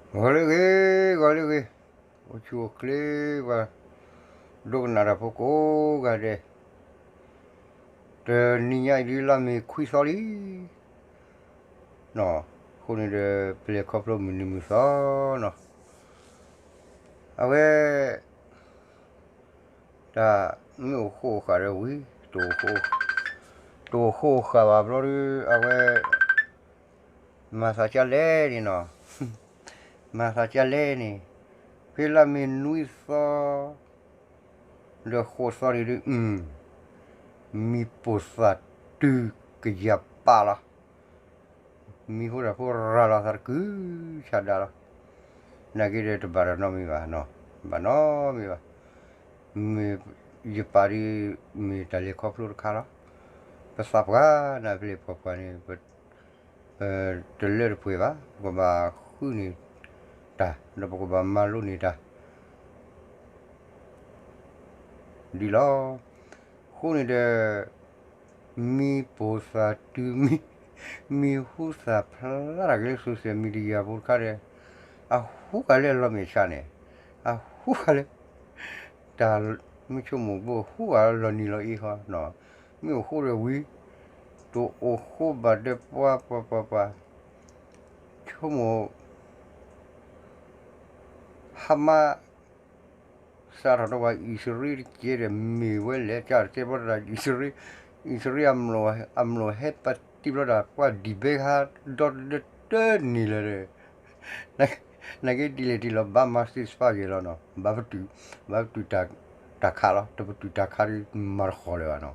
ဂီၤလၢအဂ့ၤ, ဂီၤလၢအဂ့ၤ, အိၣ်ဆူၣ်အိၣ်ချ့ပှၤ ဒိကနၣ်တၢ်ဖိကိးဂၤဒဲး, တနံၤညါအံၤဒ်လါမ့ၤခွံသီလံ, အဃိန့ၣ်ဒီး ပလဲၤခီဖျိမုၢ်နံၤမုၢ်သီနီၤ, အဝဲ တၢ်မ့ၢ်အိၣ်ဃိအိၣ်ဃာ်ဒီးဝံၤ, တအိၣ်ဃိအိၣ်ဃာ်ဘၣ်ဘျီဒီး အဝဲ မၤသးကလဲၣ်န့ၣ်နီၤ, မၤသးကလဲၣ်န့ၣ်, ဖဲလါမ့ၤနွံသီ ဒီးဃိးသီန့ၣ်ဒုး မံပိာ်သၣ်တုၤကယၤပာ်လီၤ, မံဖိတၢ်ဖိရၤလီၤသးတကုၤဆးဒးလီၤ, နာ်က့ဒီးတဘၣ်တၢ်နီတမံၤဘၣ်နီၤ, ဘၣ်နီတမံၤဘၣ်, မ့ၢ်ယပာ်ဒ် မ့ၢ်တၢ်လဲၤခီဖျိတခါလီၤ, ပသးပှၢ်နၤ ပလဲၤပှၤပှၢ်န့ၣ် ပတလၢတပှဲၤဘၣ်, ပကဘၣ်ဃုန့ၢ်တၢ် ဒီးပကဘၣ်မၤလိန့ၢ်တၢ် ဒ်လီၤ. အဃိန့ၣ်ဒီး မံပိာ်သၣ်တုၤ မံဟူသၣ်ဖျါတၢ်က့ၤလၢ social media ဖိတခါဒီး အဟူဃာ်လၢအလီၤမဲာ်ဆှးန့ၣ်, အဟူဃာ်လၢ တၢ်မ့ၢ်ဆိကမိၣ်ဘိ ဟူဃာ်လီၤနံၤလီၤအ့ဃီ, မ့ၢ်အိၣ်ဃိဒီးဝံၤ, တအိၣ်ဃိဘၣ်ဒီးပှၤပှၤပှၤပှၤ, ဆိကမိၣ် ဟါမး စးထီၣ်ဒီးပှၤအံၣ်စရ့လးတကဲဒီး မ့ၢ်ဝဲလဲၣ် ကၢ်တကဲဘျီတၢ် အံၣ်စရ့လး အံၣ်စရ့လးအမျိာ်ဟဲပာ်တံၢ်ဘျီတၢ် ပှၤဒံၣ်ဘဲခါဒီတဒၢတၢန့ၣ်လၢၤဒီး နာ်က့ဒ်လဲၣ်ဒ်လဲၣ် ဘၣ်မၤ ceasefire လီၤနီၤ, ဘၣ်ပတုာ်, ဘၣ်ပတုာ်တၢ်ခးလီၤ, တပတုာ်တၢ်ခးဒီး မၤတဃီၤလၢၤဘၣ်နီ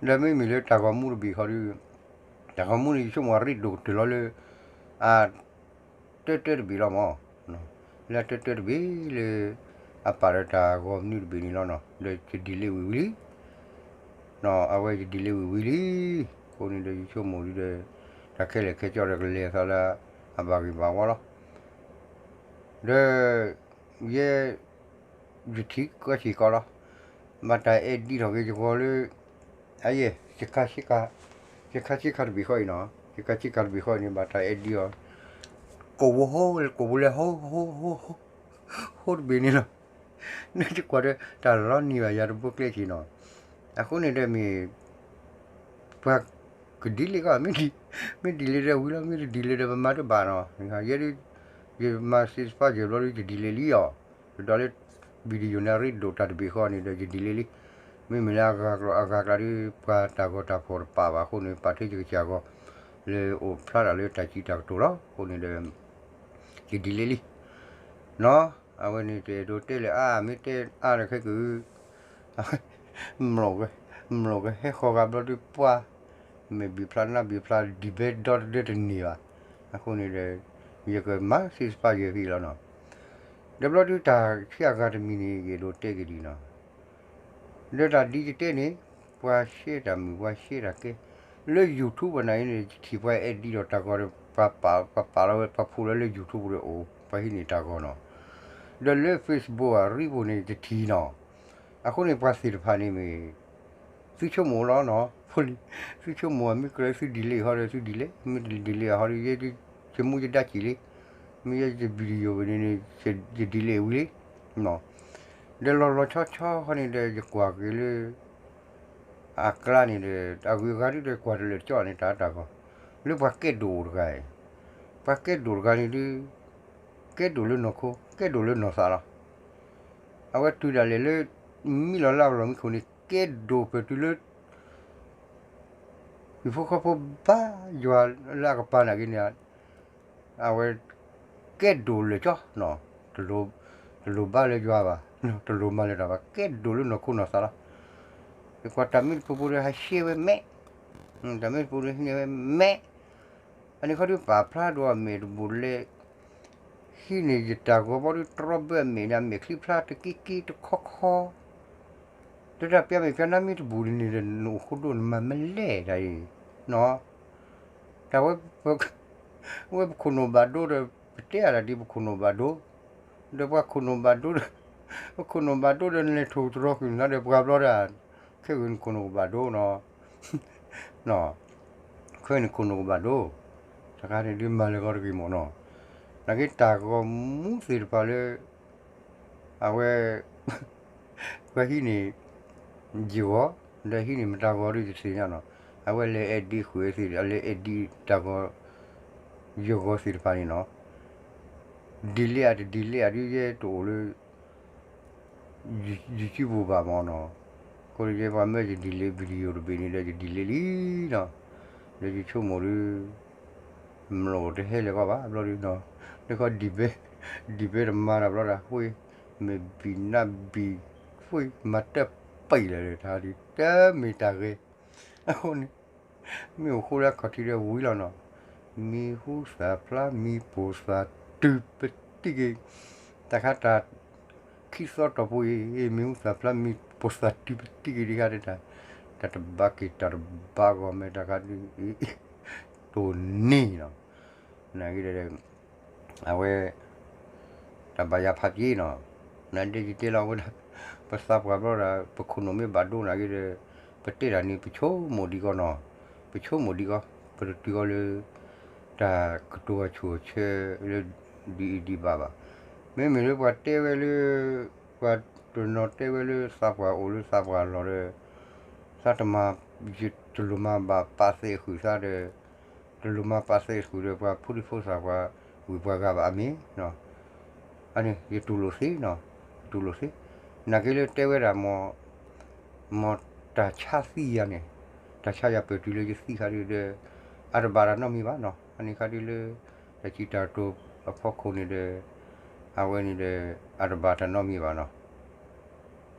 ၤ. ဒီးမ့မ့ၢ်လၢတၢ်ဂီၤမူတဘ့ၣ်ဃီဒီး တၢ်ဂီၤမူန့ၣ် ယဆိကမိၣ်အရ့ဒိၣ်ကတၢၢ်လီၤလၢ အ တၢတၢတဘ့ၣ်လီၤမး, လၢတၢတၢတဘ့ၣ်လၢ အပာ်ဒီးတၢ်ဂီၤမူတဘ့ၣ်န့ၣ်လီၤနီၤ, ဒီးယဒံးလ့ဝံၤဝံၤလံ, အဝဲယဒံးလ့ဝံၤဝံၤလံ, အဃိန့ၣ်ဒီးယဆိကမိၣ်ဒ်ဒီး တၢ်ခဲလၢာ်ခဲဆ့ဒီးကလဲၤအသးလၢ အဘၣ်ဂ့ၢ်ဘၣ်ဝီလီၤ. ဒီး ယဲ ယထံၣ်ကီၢ်ဆံးကီးလီၤ, ဘၣ်တၢ်အဲၣ်ဒံထီၣ်က့ၤယဂီၤလၢ အယဲၢ် ယခါဆ့ကၤတဘ့ၣ်ဃီအံၤနီၤ, ယခါဆ့ကၤတဘ့ၣ်ဃီအံၤန့ၣ် ဘၣ်တၢ်အဲၣ်ဒံအီၤ ကိးဝဲဟိ ကိးဝဲလဲၤဟိ ဟိ ဟိ ဟိ ဟိတဘ့ၣ်န့ၣ်လီၤ. နယကွၢ်ဒီး တၢ်လီၤနံၤဘၣ်ယၤတဘိကျဲက့ၤနီၤ, အဃိန့ၣ်ဒီးမ့ၢ် ပှၤကဒံးလ့ကီး မ့ၢ်ဒံးလ့ဒီးဝံၤလီၤ, မ့ၢ်တဒံးလ့ဒီးပမၤတဘၣ်နီၤ, ယဲဒၣ် ယမၤ ceasefire ယဲၢ်ဘျီဒီး ယဒံးလ့လံအီၤ, တဒီးလၢ video န့ၣ် အရ့ဒိၣ်တၢ်တဘ့ၣ်ဃီန့ၣ်ဒီး ယဒံးလ့လံ, မ့မ့ၢ်လၢအဂၤကျိၤအဂၤကျါဒီး ပှၤတၢ်ဂီၤတၢ်ဖီၣ်တပာ်ဘၣ်အဃိန့ၣ် ပာ်ထဲယကစၢ်ဂီၤ လၢအိၣ်ဖျါတၢ်လၢတၢ်စံးတၢ်ကတိၤလီၤ, အဃိန့ၣ်ဒီး ယဒံးလ့လံ နီၤ, အဝဲန့ၣ်တအဲၣ်ဒိးတဲလၢအါ မ့ၢ်တဲအါဒီးခဲက မျိာ်ကဟဲဃီၤဂၤဘျီဒုးပှၤ မဲာ်ဘံၣ်ဖျါနါဘံၣ်ဖျါ ဒံးဘဲဒီတဒၢတန့ၢ်ဘၣ်, အဃိန့ၣ်ဒီး ယကမၤ ceasefire ယဲၢ်ဖံလီၤနီၤ, ဒီးဘျီဒုးတၢ်ဆံးအဂၤတမံၤန့ၣ် ယအဲၣ်ဒိးတဲက့ၤဒ်နီၤ ဒီးတၢ်ဒ်ယတဲန့ၣ် ပှၤရှဲတၢ်မုာ် ပှၤရှဲတၢ်ကဲ, လၢ YouTube ပနၤအံၤန့ၣ် ယထံၣ်ပှၤအဲၣ်ဒံဒီးတၢ်ဂီၤဒီး ပှၤပာ်လီၤဝဲ ပှၤဖိးလီၤလၢ YouTube ဒီးအိၣ် ပှၤဟံးန့ၢ်တၢ်ဂီၤနီၤ, ဒီးလၢ Facebook အရံဖိန့ၣ် ယတထံၣ်နီၤ, အဃိန့ၣ် ပှၤသ့ၣ်တဖၣ်န့ၣ်မ့ၢ် သုဆိကမိၣ်လီၤနီၤ, သုဆိကမိၣ်အမ့ၢ်ကြၢးသုဒံးလ့ဟီဒီးသုဒံးလ့, မ့ၢ်တဒံးလ့အဟီဒီး ယဲယမူယဒါစံးလံ, မ့ၢ်ယဲယ video ဝဲန့ၣ်န့ၣ် ယဒံးလ့ဝံၤလံ ဒီးလီၤလီၤဆီဆီခီန့ၣ်ဒီး ယကွၢ်က့ၤလၢ အကျါန့ၣ်ဒီး အဂုၤအဂၤဒ်ဒီး ကွၢ်တလၢာ်တကီန့ၣ် တၢ်တၢ်ဂီၤ လၢပှၤကဲဒိၣ်တဂၤအံၤ, ပှၤကဲဒိၣ်တဂၤန့ၣ်ဒုး ကဲဒိၣ်လၢနီၢ်ခိ ကဲဒိၣ်လၢနီၢ်သးလီၤ. အဝဲတုၤဒၣ်လဲာ်လၢ မံလီၤလၢအလီၢ်မံခိၣ်န့ၣ် ကဲဒိၣ်ပတုၤလၢ ဟံၣ်ဖိဃီဖိဘါယွၤလၢအကပၤနာ်က့န့ၣ် အဝဲ ကဲဒိၣ်လၢာ်ကၠီ, တလိၣ်ဘါလၢယွၤဘၣ်, တလိၣ်မၤလၢတၢ်ဘၣ်, ကဲဒိၣ်လၢနီၢ်ခိနီၢ်သးလီၤ. ယကွၢ်တၢ်မ့ၢ်တပူၤပူၤဒီးဟးရှဲဝဲမဲာ်, တၢ်မ့ၢ်တပူၤဒီးဟံးန့ၢ်ဝဲမဲာ်, အန့ၣ်ခီဒုးပာ်ဖျါဒိၣ်အမဲာ်တဘူၣ်လဲၣ်, ဟံးန့ၢ်ယတၢ်ဂီၤဘီဒုးတြီဘၢအမဲာ်န့ၣ် အမဲာ်ချံဖျါတက့က့တခီခီ တၢ်တၢ်ပျၢ်မဲာ်ပျၢ်နါမ့ၢ်တဘူၣ်ဒ်န့ၣ်ဒီး နအိၣ်ဃိဒိၣ်နမၤမလဲၣ်တၢ်အံၤ, တၢ်ဝဲ ဝဲပခိၣ်နူာ်ဘၣ်ဒိဒီး ပတဲအါဒၣ်ဒ်ပခိၣ်နူာ်ဘၣ်ဒိ, ဒီးပှၤခိၣ်နူာ်ဘၣ်ဒိဒီး ပခိၣ်နူာ်ဘၣ်ဒိဒီး နလဲၤထိၣ်တြီဃုာ်နသးဒီးပှၤဘျီဒီး ခဲဂ့ၤနခိၣ်နူာ်ကဘၣ်ဒိနီၤ ခဲအံၤနခိၣ်နူာ်ကဘၣ်ဒိ, တခါန့ၣ်ဒုးမၤလၢာ်ဂီၤတဂ့ၤမ့ၢ်နီၤ, နာ်က့တၢ်ဂီၤမူသ့ၣ်တဖၣ်လၢ အဝဲ ပှၤဟံးန့ၢ် ယဂီၤ ဒီးဟံးန့ၢ်မတၤဂီၤဒ်ယသ့ၣ်ညါနီၤ, အဝဲလဲၤ edit ဃုာ်သ့ၣ် အလဲၤ edit တၢ်ဂီၤ ယဂီၤသ့ၣ်တဖၣ်န့ၣ်နီၤ, delete အတ delete အဒ်ယဲတအိၣ်လၢ YouTube ပူၤဘၣ်မၢ်နီၤ, အဃိဒီးယဲပှၤမၢယ delete video တဘ့ၣ်န့ၣ်ဒီးယ delete လံနီၤ, ဒီးယဆိကမိၣ်ဒုး မ့ၢ်အိၣ်တဟဲလဲၣ်ကီးဘၣ်ဘျီဒုးနီၤ, နခီ ဒံၣ်ဘဲ ဒံၣ်ဘဲတမၤတၢ်ဘျီဒီး ဃ့ မ့ၢ်ဘံၣ်နၢ်ဘံၣ် ဃ့ မၤတၢ်ပံာ်လၢာ်တၢ်ဒုး တမ့ၢ်တၢ်ဂ့ၤ, အဃိန့ၣ် မ့ၢ်အိၣ်ဃိလၢအခီၣ်ထံးဒီးဝံၤလီၤနီၤ, မံၤဟူသၣ်ဖျါ မံၤပိာ်သၣ်တုၤပတံၢ်က့ၤ, တၢ်ခါတၢ် ခံသီတီၢ်ပူၤအံၤ မံၤဟူသၣ်ဖျါ မံၤပိာ်သၣ်တုၤပတံၢ်က့ၤဒ်ခါဒ်တၢ်, တၢ်တဘၣ်က့ၤတၢ်တဘၣ်ဂီၢ်မ့ၢ်တၢ်ခါဒ် တိၢ်န့ၢ်နီၤ, နာ်က့ဒီး အဝဲ တၢ်ဘၣ်ယၤဖးက့နီၤ, နဒဲယတဲလီၤဝဲဒၣ် ပသးပှၢ်ဘျီဒီး ပခိၣ်နူာ်မ့ၢ်ဘၣ်ဒိနာ်က့ဒီး ပတဲတၢ်န့ၣ် ပဆိကမိၣ်ဒံးကီးနီၤ, ပဆိကမိၣ်ဒံးကီး ပတတုၤကီးလၢ တၢ်ကတိၤအဆူၣ်အဆၢလၢ ဒ်အံၤဒ်ဘၣ်ဘၣ်, မ့မ့ၢ်လၢပှၤတဲဝဲလၢ ပှၤတနီၤတဲဝဲလၢသးပှၢ်အိၣ်လၢသးပှၢ်လီၢ်ဒီး သးတမၤ တလိၣ်မၤဘၣ်ပာ်သဲးဃုာ်သးဒီး တလိၣ်မၤပာ်သဲးဃုာ်ဒီး ပှၤဖိဒံဖိသၣ်ပှၤဂုၤပှၤဂၤဘၣ်အမ့ၢ်, အန့ၣ် ယတူၢ်လိာ်သ့နီၤ, ယတူၢ်လိာ်သ့, နာ်က့လၢတဲဝဲဒၣ် မ်တၢ်ဆါသံယၤန့ၣ်, တၢ်ဆါယၤပၢၢ်တုၤလၢယသံခါဒုးဒီး အတဘၣ်တၢ်နီတမံၤဘၣ်နီၤ, အန့ၣ်ခါဒုးလၢ တၢ်စံးတၢ်ကတိၤအဖီခိၣ်န့ၣ်ဒီး အဝဲန့ၣ်ဒီး အတဘၣ်တၢ်နီတမံၤဘၣ်နီၤ,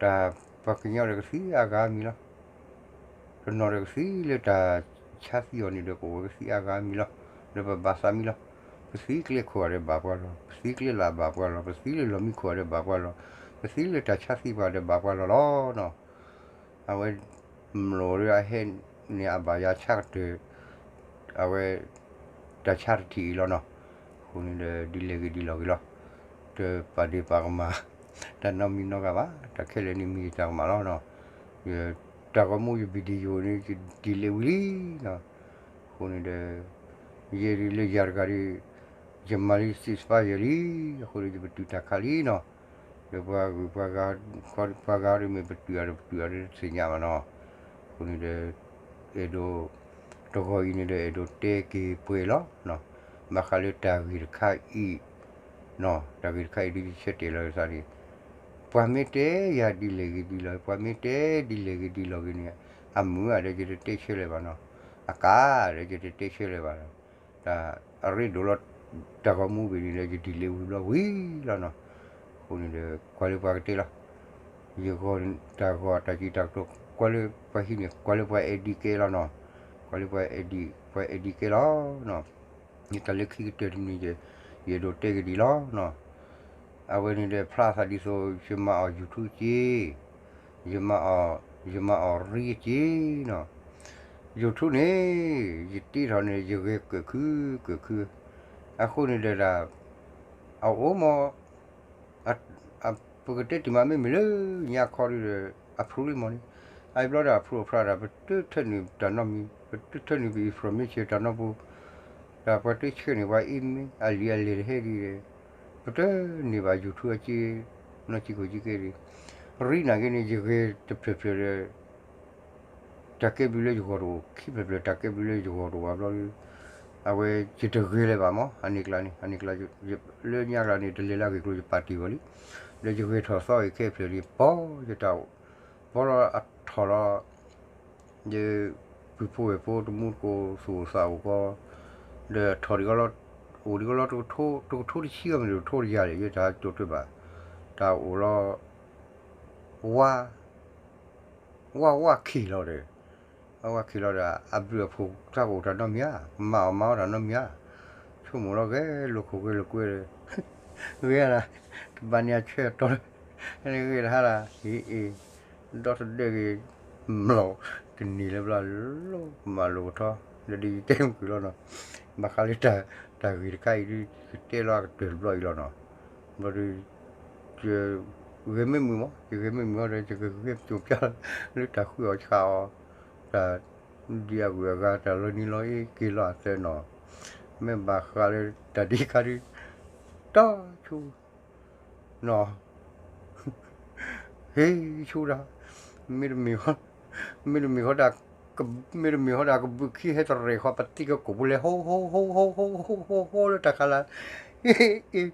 တၢ်ပှၤကညီဒီးကသံအါဂၤမံၤလီၤ. တနီၤဒီးကသံလၢတၢ်ဆါသံအီၤန့ၣ်ဒီး ကအိၣ်ကသံအါဂၤမံၤလီၤ. ဒီးပဘၣ်သးမံၤလီၤ. ပသံကျဲခိၣ်ဂၤဒီးဘၣ်ပှၤလီၤ. ပသံကျဲလၢ်ဘၣ်ပှၤလီၤ. ပသံလၢလီၢ်မံခိၣ်ဂၤဒီးဘၣ်ပှၤလီၤ. ပသံလၢတၢ်ဆါသံပှၤဒီးဘၣ်ပှၤလီၤလီၤနီၤ. အဝဲ မ့ၢ်အိၣ်ဒီးအဟဲန့ၣ်အဘၣ်ယၤဆါကတၢၢ် အဝဲ တၢ်ဆါတထံၣ်အံၤလီၤနီၤ. အဃိန့ၣ်ဒီး ဒ်လဲၣ်ဂ့ၤဒ်လဲၣ်ဂ့ၤလီၤ. တပာ်ဒ့ၣ်ပာ်ကမၣ် တၢ်နီတမံၤနီတဂၤဘၣ်. တၢ်ခဲလၢာ်န့ၣ်မ့ၢ်ယတၢ်ကမၣ်လီၤနီၤ. ယတၢ်ဂီၤမူယ video န့ၣ် ယဒ်လဲၣ်ဝံၤလံနီၤ. အဃိန့ၣ်ဒီး ယဲဒ်လၢယၤတဂၤဒီး ယမၤလံ ceasefire လံ. အဃိန့ၣ် ယပတုာ်တၢ်ခါလံနီၤ. ဒီးပှၤဂုၤပှၤဂၤ ပှၤဂၤဒီးမ့ၢ်ပတုာ်အါဒီးပတုာ်အါဒီးတသ့ၣ်ညါဘၣ်နီၤ. အဃိန့ၣ်ဒီး အဲၣ်ဒိး တဂီၤအံၤန့ၣ်ဒီး အဲၣ်ဒိးတဲက့ၤပှဲၤလီၤ. ဘၣ်ဃးလၢတၢ်ဂ့ၢ်တခါအံၤ တၢ်ဂ့ၢ်တခါအံၤဒ်ယဆၢတဲာ်လီၤသးန့ၣ် ပှၤမ့ၢ်တဲယၤဒ်လဲၣ်ဂ့ၤဒ်လဲၣ်, ပှၤမ့ၢ်တဲဒ်လဲၣ်ဂ့ၤဒ်လဲၣ်ဂ့ၤန့ၣ် အမုာ်ဒီးယတတဲဆၢလၢၤဘၣ်နီၤ. အကါဒီးယတတဲဆၢလၢၤဘၣ်ဒီး တၢ်အရ့ဒိၣ်လီၤ. တၢ်ဂီၤမူဘ့ၣ်န့ၣ်ဒီး ယဒ်လဲၣ်ဝံၤဘျီဝံၤလီၤနီၤ. အဃိန့ၣ်ဒီး ကွၢ်လၢပှၤကတဲလီၤ. ယဂီၢ်တၢ်ဂီၤတၢ်စံးတၢ်ကတိၤ ကွၢ်လၢပှၤဟံးန့ၢ် ကွၢ်လၢပှၤ edit ကဲလီၤနီၤ. ကွၢ်လၢပှၤ edit ပှၤ edit ကဲလီၤနီၤ. ယတၢ်လၢခံကတၢၢ်တမံၤ ယအဲၣ်ဒိးတဲက့ၤဒ်လီၤနီၤ. အဝဲန့ၣ်ဒီး ဖျါသးဒ်သိး ယမၤအီၤ YouTube က့, ယမၤအီၤ ယမၤအီၤ reel က့နီၤ. YouTube န့ၣ် ယတ့ထီၣ်န့ၣ် ယဂဲၤကၢၣ်ခုကၢၣ်ခု, အဃိန့ၣ်ဒီးဒၣ် အအိၣ်မး ပကတဲတ့ၢ်မး မ့မ့ၢ်လၢညါခီဒုဒီး approve လံမးန့ၣ်, အဘျီဒီး approve အဖျါဒၣ် ပတထၢနုာ်တၢ်နီတမံၤ, ပတထၢနုာ်ပ information တၢ်နီတပူၤ, ဒီးပှၤတဆှၢန့ၢ်ပှၤ email အလံာ်အလဲၢ်တဟဲဒ်ဒီး ပတန့ၢ်ဘၣ် YouTube အက့ နီၢ်ကံခိၣ်က့ကဲဒ်, reel နာ်က့န့ၣ် ယဂဲၤတဖျၢၣ်ဖျၢၣ်ဒီး တၢ်ကဲဘျုးလၢယဂီၢ်တအိၣ်, ခံဖျၢၣ်ဖျၢၣ်တၢ်ကဲဘျုးလၢယဂီၢ်တအိၣ်ဘၣ်ဘျီဒီး အဝဲယတဂဲၤလၢၤဘၣ်မး, အန့ၣ်ကျါန့ၣ် အန့ၣ်ကျါ လၢညါကျါန့ၣ် တလဲၤလၢအဂ့ၢ်ကျိၤ ယပာ်တ့ၢ်ဝဲလံ, ဒီးယဂဲၤထီၣ်သီအံၤခဲအဖျၢၣ်န့ၣ် ပီယတၢ်အိၣ်, ပီလီၤအထီၣ်လီၤ, ယပုၢ်ဖိဝဲၢ်ဖိတမူတကိး သူၣ်အိၣ်သးအိၣ်ကီး, ဒီးထီၣ်ဒံးကီးလီၤ, အိၣ်ဒံးကီးလီၤ တကထိတဆံဂၤမ့ၢ်တကထိတယၤလဲၣ် ယတၢ်တိာ်တၢ်ဘၣ်, တၢ်အိၣ်လီၤ ဝါ ဝါဝါခံးလီၤဒီး, ဝါဝါခံးလီၤဒီး အဘျုးအဖှိၣ်တၢ်ကအိၣ်တၢ်နီတမံၤဧါ, မၤအီၣ်မၤအီၣ်တၢ်နီတမံၤဧါ, ဆိကမိၣ်လီၤဂဲၤလိာ်ခိၣ်ဂဲၤလိာ်ကွဲဒီး, ဂ့ၤဧါ, တဘၣ်န့ၣ်အဆၢအတီၤလၢ, ဂ့ၤတဟါလၢ, အ့ၣ်အ့ၣ်, ဒီတဒၢဂ့ၤ, မျိာ်, ကန့ၢ်လၢဘျီလိၣ်မၤလိာ်ကထီ, ဒီးဒ်ယတဲမုၢ်ကွံာ်လီၤနီၤ, ဘၣ်ဃးလၢတၢ်ဂ့ၢ်တခါအံၤဒုး ယတဲလီၤအကတၢၢ်တဘျီအံၤလီၤနီၤ, ဘျီဒီး ယဂဲၤမ့ၢ်မုာ်မး, ယဂဲၤမ့ၢ်မုာ်အီၤဒီး ယကဂဲၤပျိပျါလၢတၢ်ဃုအီၣ်ဆးအီၣ်, တၢ်ဒ်အဂုၤအဂၤ တၢ်လီၤနံၤလီၤအ့ က့ၤလီၤအသၢနီၤ, မ့ၢ်ဘၣ်ဃးလၢတၢ်ဒ်ခါဒုး, ဆူ နီၤ ဟ့ၣ်ဆူဒၣ် မ့တမ့ၢ် မ့တမ့ၢ်ဃီဒၣ် မ့တမ့ၢ်ဃီဒၣ်ကဘုးခံဟဲတရံးဃီ ပသံကကိာ်ပူၤလဲၤ ဟိဟိဟိဟိဟိဟိဟိလၢတၢ်ခါလၢ ဟ့ၣ်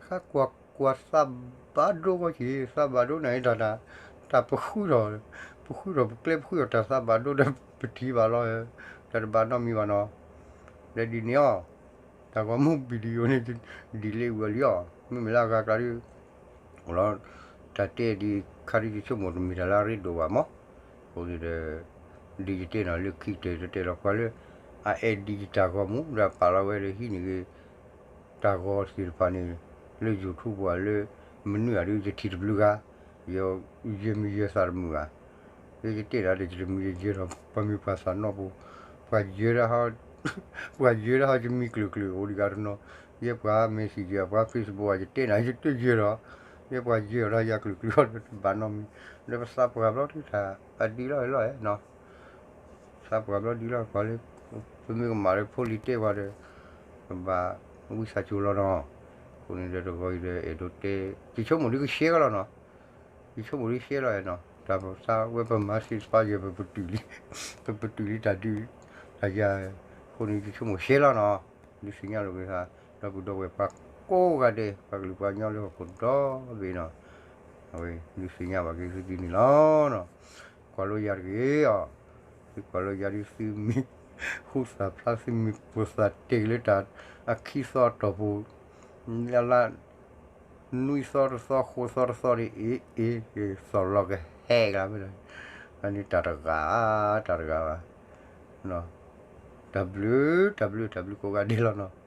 ဃါကွၢ်ကွၢ်သးဘၣ်ဒိဂီၢ်က့ၤ သးဘၣ်ဒိန့ၣ်တၢ် တၢ်ပဃုထီၣ် ပဃုထီၣ်ပကျဲပဃုထီၣ်တၢ်သးဘၣ်ဒိဒီးပထံၣ်ဘၣ်လီၤ တၢ်တဘၣ်နီတမံၤဘၣ်နီၤ ဒီးဒ်န့ၣ်အီၤ တၢ်ဂီၤမူ video န့ၣ် ဒ်လဲၣ်ဝဲလံအီၤ မ့မ့ၢ်လၢအဂၤကျါဒ် လီၤ တၢ်တဲဒ်ခါဒ်ယဆိကမိၣ်တမ့ၢ်တၢ်လၢအရ့ဒိၣ်ဘၣ်မး အဃိန့ၣ်ဒီး ဒ်ယတဲနီၤလၢခံကတၢၢ် ယတဲလီၤပှၤလၢ အအဲၣ်ဒ်ယတၢ်ဂီၤမူ ဒီးပာ်လီၤဝဲဒီးဟံးန့ၢ်ဂ့ၤ တၢ်ဂီၤသ့ၣ်တဖၣ်န့ၣ် လၢ YouTube ပူၤလၢ မနုၤအဒ်ယထံၣ်တဘျုးဂၤ ယယဲၢ်မံၤယဲၢ်သၣ်တမုာ်ဘၣ် ယတဲဒၣ်ဒီးယတမံၤယဲၢ်ဒီး ပှၤမ့ၢ်ပှၤသးနီၢ်ပူၤ ပှၤယဲၢ်ဒၣ် ပှၤယဲၢ်ဒၣ်ဟီယမံၤကျၢၤကျၢၤ အိၣ်ဒံးဂၤတနီၤ ယဲပှၤ Messenger ပှၤ Facebook ယတဲနၤ ယတယဲၢ်ဒီး ယဲပှၤယဲၢ်ဒီးယၤကျၢၤကျၢၤအီၤဒီးတဘၣ်နီတမံၤ ဒီးပသးပှၢ်ဘျီဒ်တၢ် အဒ်လီၤလီၤနီၤ သးပှၢ်ဘျီဒ်လီၤ ပှၤလၢ ပမ့ၢ်ကမၣ်လၢဖိလံၤတဲပှၤဒီး ကဘၣ်ဝံသးစူၤလီၤနီၤ အဃိန့ၣ်ဒီးတဂီၤအံၤဒီးအဲၣ်ဒိးတဲ ယဆိကမိၣ်ဒ်ကရှဲကလီၤနီၤ ယဆိကမိၣ်ဒ်ရှဲလီၤနီၤ တၢ်ပသးဝဲပမၤသ့ၣ်တဖၣ်ယဲၢ် ပပတုာ်လံ ပပတုာ်လံတၢ်ဒုး တၢ်ယၤ အဃိန့ၣ်ယဆိကမိၣ်ရှဲလီၤနီၤ ဒုးသ့ၣ်ညါလိာ်က့ၤသး ဒီပုၢ်ဒီဝဲၢ်ပှၤကိးဂၤဒဲး ပှၤကလုာ်ပှၤကညီလၢဟီၣ်ခိၣ်ဒီဘ့ၣ်နီၤ အဝဲ ဒုးသ့ၣ်ညါဘၣ်က့ၤသုဒ်န့ၣ်လီၤနီၤ ကွၢ်လိယၤတဂ့ၤအီၤ သုကွၢ်လိယၤဒ်သုမံၤ ဟူသၣ်ဖျါသုမံၤပိာ်သၣ်တ့ၢ်လၢတၢ်အခံသီအတီၢ်ပူၤ လၢ နွံသီတသီ ဃိးသီတသီန့ၣ် အ့ အ့ သီၣ်လီၤကဟဲကလါမ့ၢ်ဒီး အန့ၣ်တၢ်တဂၤ တၢ်တဂၤဘၣ် တၢ်ဘျုး တၢ်ဘျုး တၢ်ဘျုးကိးဂၤဒဲးလီၤနီၤ